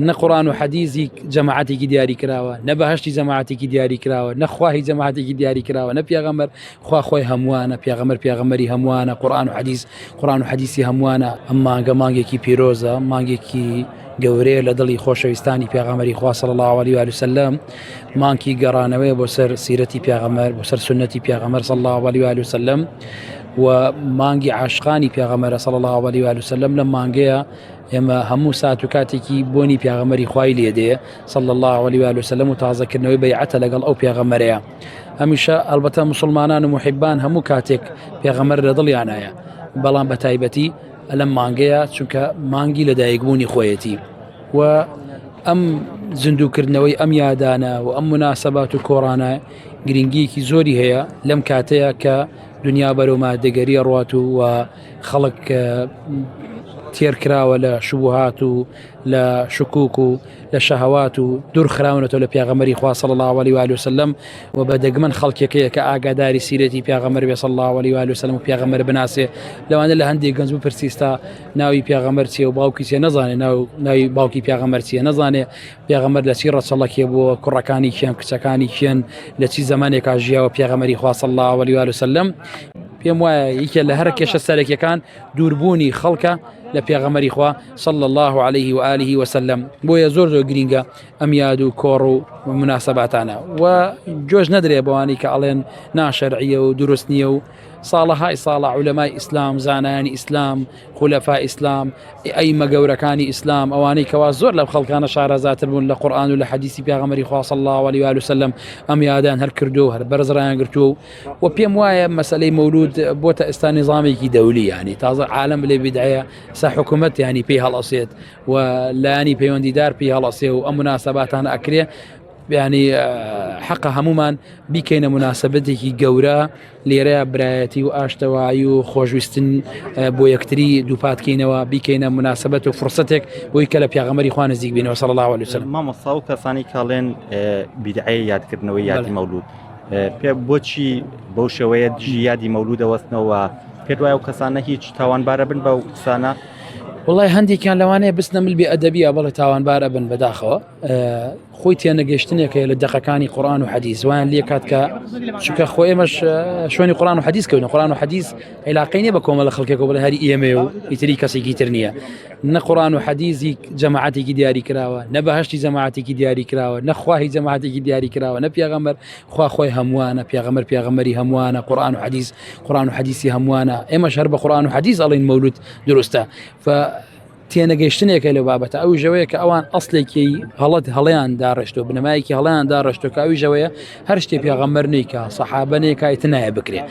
نە قورآن و حەدیزی جەماعەتێکی دیاری کراوە نە بەهشتی جەماعەتێکی دیاری کراوە نە خواهی جەماعەتێکی دیاری کراوە نە پێغەمبەر خوا خۆی هەمووانە پێغەمبەر پێغەمبەری هەمووانە قورآن و حەدیث قورآن و حەدیثی هەمووانە ئەم مانگە مانگێکی پیرۆزە مانگێکی گەورەیە لە دڵی خۆشەویستانی پێغەمبەری خوا صلی الله علیه و سلم مانکی گەڕانەوەیە بۆ سەر سیرەتی پێغەمبەر بۆ سەر سنەتی پێغەمبەر صلی الله علیه و سلم و مانگی عاشقانی پێغەمبەر صلی الله علیه و سلم لەم مانگەیە ئێمە هەموو سات و کاتێکی بۆنی پێغەمبەری خوای لێدێ صلی الله علیه و سلم و تازەکردنەوەی بەیعەتە لەگەڵ ئەو پێغەمبەرەیە هەمیشە ئەلبەتە مسلمانان و محیبان هەموو کاتێک پێغەمبەر لە دڵیانایە بەڵام بە تایبەتی لەم مانگەیە چونکە مانگی لەدایکبوونی خۆیەتی و ئەم زیندووکردنەوەی ئەم یادانە و ئەم مناسبات و کۆڕانە گرنگیەکی زۆری هەیە لەم کاتەیە کە دنیا بەرەو مادەگەری ڕات و و خەڵک تێر کراوە لە شوبهات و لە شکوک و لە شەهوات و دوور خراونەتەوە لە پێغەمبەری خوا صلی الله علیه و آله وسلم و بە دەگمەن خەڵکێکەیە کە ئاگاداری سیرەتی پێغەمبەر بێ صلی الله علیه و آله وسلم و پێغەمبەر بناسێ لەوانە لە هەندێک گەنج بپرسیستا ناوی پێغەمبەر چیە و باوکی چیە نەزانێ ناو ناوی باوکی پێغەمبەر چیە نەزانێ پێغەمبەر لە چی ڕەچەڵەکێ بووە کوڕەکانی کێن کچەکانی کێن لە چی زمانێکا ژیاوە پێغەمبەری خوا صلی الله علیه و آله وسلم پێم وایە یەکێ لە هەرە کێشە سەرەکیەکان دووربوونی خەڵکە لە پێغەمبەری خوا صلی الله علیه و آله وسلم بۆیە زۆر زۆر گرینگە ئەم یاد و کۆڕ و مناسباتانە و گوێش نەدرێ بەوانی کە ئەڵێن ناشەرعیە و دروست نییە و ساڵەهای ساڵە عولەمای ئیسلام زانایانی ئیسلام خولەفا ئیسلام ئەیمە گەورەکانی ئیسلام ئەوانەی کەوا زۆر لەم خەڵکانە شارەزاتر بوون لە قورئان و لە حەدیسی پێغەمبەری خوا صلی الله علیه و آله وسلم ئەم یادیان هەر کردو و هەر بەرز ڕایان گرتووە و و پێم وایە مەسەلەی مەولود بۆتە ئێستا نیزامێکی دەولی ینی تازە عالم لێ بیدعەیە سا حکوومەت ینی پێی هەڵەسێت و لایەنی پەیوەندیدار پێی هەڵەسێ و ئەم مناسباتانە ئەکرێ بیانی حەقە هەمومان بیکەینە مناسبەتێکی گەورە لێرەیە برایەتی و ئاشتەوایی و خۆشویستن بۆ یەکتری دووپاتکەینەوە بیکەینە مناسبەت و فرسەتێک بۆی کە لە پیاغەمەری خوا نزیک بینەوە صلی الله علیه وسلم مامۆستا و کەسانی کاڵێن بیدعەیە یادکردنەوەی یادی مەولود پێ بۆچی بەو شێوەیە دژی یادی مەولودە وەستنەوە پێت وایە و کەسانە هیچ تاوانبارە بن بەو قسانە وڵی هەندێکیان لەوانەیە بستنە مل بێ ئەدەبیە بەڵێ تاوانبارە بن بەداخەوە خۆی تێنەگەشتنێک هەیە لە دەقەکانی قورآن و حەدیث وایان لێ کات کە چونکە خۆ ئێمەش شوێنی قورآن و حەدیث کەون قورآن و حەدیث عیلاقەی نییە بە کۆمەڵە خەڵکێک و بڵێ هەری ئێمەیە و ئیتری کەسێکی تر نییە نە قورآن و حەدیزی جەماعەتێکی دیاری کراوە نە بەهشتی جەماعەتێکی دیاری کراوە نە خواهی جەماعەتێکی دیاری کراوە نە پێغەمبەر خوا خۆی هەمووانە پێغەمبەر پێغەمبەری هەمووانە قورآن و حەدیث قورآن و حەدیثی هەمووانە ئێمەش هەر بە قورآن و حەدیث ئەڵێن مەولود دروستە ف تێنەگەیشتنێکە لەو بابەتە ئەویش ئەوەیە کە ئەوان ئەسلێکی هەڵەت هەڵیان داڕشتۆ بنەمایەکی هەڵیان داڕشتۆ کە ئەویش ئەوەیە هەر شتێ پێغەمبەر نیکا سەحابە نیکا ئیتر نایە بکرێ.